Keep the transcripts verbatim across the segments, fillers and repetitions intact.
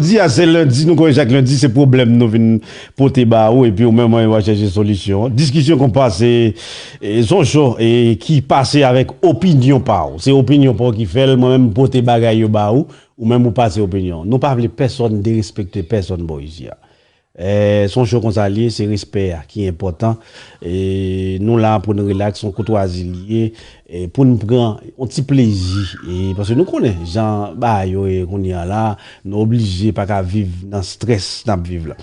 Jodi a se lendi, nou konnen chak lendi se pwoblèm nou vin pote ba ou, epi ou menm w a chèche solisyon. Diskisyon konpa se, e, se yon show, e, ki pase avèk opinyon pa ou. Se opinyon pa ou ki fè l, mwen menm m pote bagay yo ba ou, ou menm ou pase opinyon. Nou pa vle pèsonn derespekte pèsonn bò isi a. E, se yon show konsa l ye, se respè a ki enpòtan. E, nou la pou n rilaks, se yon koutwazi l ye. E, pou n pran yon ti plezi. E, paske nou konnen jan bagay yo ye kounye a la, nou oblije pa ka viv nan strès n ap viv la.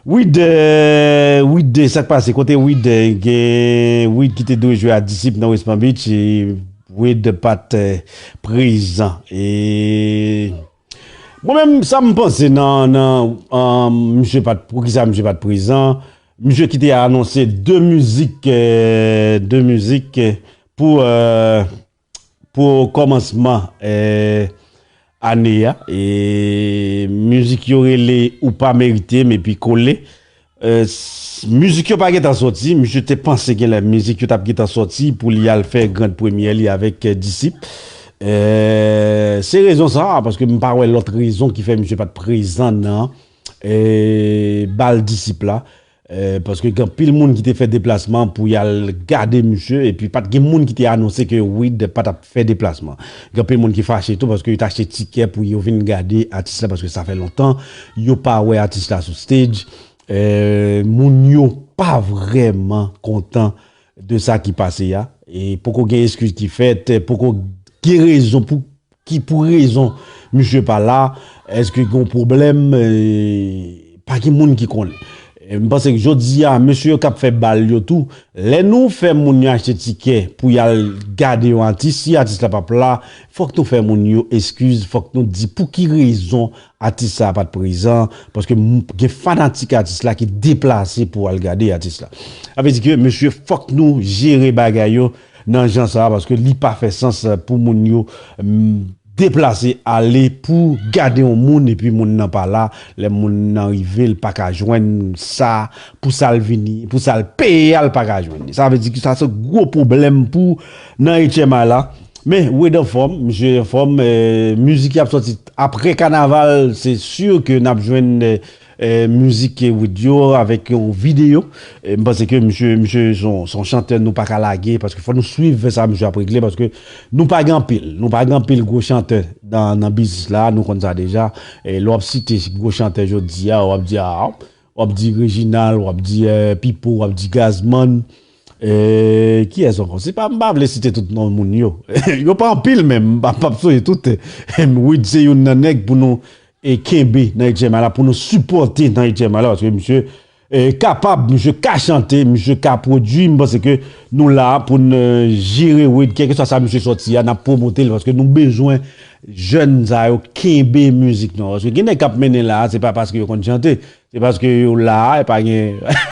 Wid, e, Wid, sa k pase? Kote Wid, e, gen Wid ki te dwe jwe a Disip nan West Palm Beach, e Wid pa t, e, prezan. E mwen menm, sa m panse nan, nan, e, misye pa t, poukisa misye pa t prezan? Misye ki te anonse de mizik, e, de mizik, e, pou, e, pou kòmansman, e, ane a. E mizik yo rele Ou pa merite m epi Kole. E, s-, mizik yo pa gentan sòti. Misye te panse genlè mizik yo t ap gentan sòti pou li al fè grand premyè li avèk, e, Disip. E, se rezon sa a, paske m pa wè lòt rezon ki fè misye pa t prezan nan, e, bal Disip la. E, paske gen anpil moun ki te fè deplasman pou y al gade misye, epi pa t gen moun ki te anonse ke Wid pa t ap fè deplasman. Gen anpil moun ki fache tou, paske yo te achte tikè pou yo vin gade atis la, paske sa fè lontan yo pa wè atis la sou stage. E, moun yo pa vrèman kontan de sa ki pase a. E poko gen eskiz ki fèt, poko gen rezon pou ki pou rezon misye pa la, èske gen yon pwoblèm, e, pa gen moun ki konnen. E, m panse ke jodi a, mesye yo k ap fè bal yo tou, lè nou fè moun yo achte tikè pou y al gade yon atis, si atis la p ap la, fòk nou fè moun yo eskiz, fòk nou di pou ki rezon atis sa a pa t prezan, paske m-, gen fanatik atis la ki deplase pou al gade atis la. Sa vle di ke, mesye, fòk nou jere bagay yo nan jan sa a, paske li pa fè sans, e, pou moun yo, mm, deplase ale pou gade yon moun, epi moun nan pa la, lè moun nan rive, l pa ka jwenn sa pou sa l vini, pou sa l peye a, l pa ka jwenn li. Sa vle di ke sa se gwo pwoblèm pou nan H M I la. Men, Wid anfòm, misye anfòm, e, mizik y ap sòti apre kanaval, se si ke n ap jwenn, e, e, mizik Wid yo avèk yon videyo. E, m panse ke misye, misye se yon, se yon chantè nou pa ka lage, paske fò nou swiv sa misye ap regle, paske nou pa gen anpil, nou pa gen anpil gwo chantè nan, nan biznis la, nou konn sa deja. E, lè w ap site gwo chantè jodi a, w ap di, a, w ap di Reginald, w ap di, e, Pipo, w ap di Gazman. E, kiyès ankò? Se pa, m pa vle site tout non moun yo. Yo pa anpil, men m pa, p ap sonje tout. Wid se youn nan nèg pou nou, e, kenbe nan H M I la, pou nou sipòte nan H M I la, paske misye, e, kapab, misye ka chante, misye ka pwodui. M panse ke nou la pou n, e, jere Wid, kèlkeswa sa misye sòti a, n ap pwomote l, paske nou bezwen jèn sa yo kenbe mizik nou an. Paske gen nèg k ap mennen la, se pa paske yo konn chante, se paske yo la, e pa gen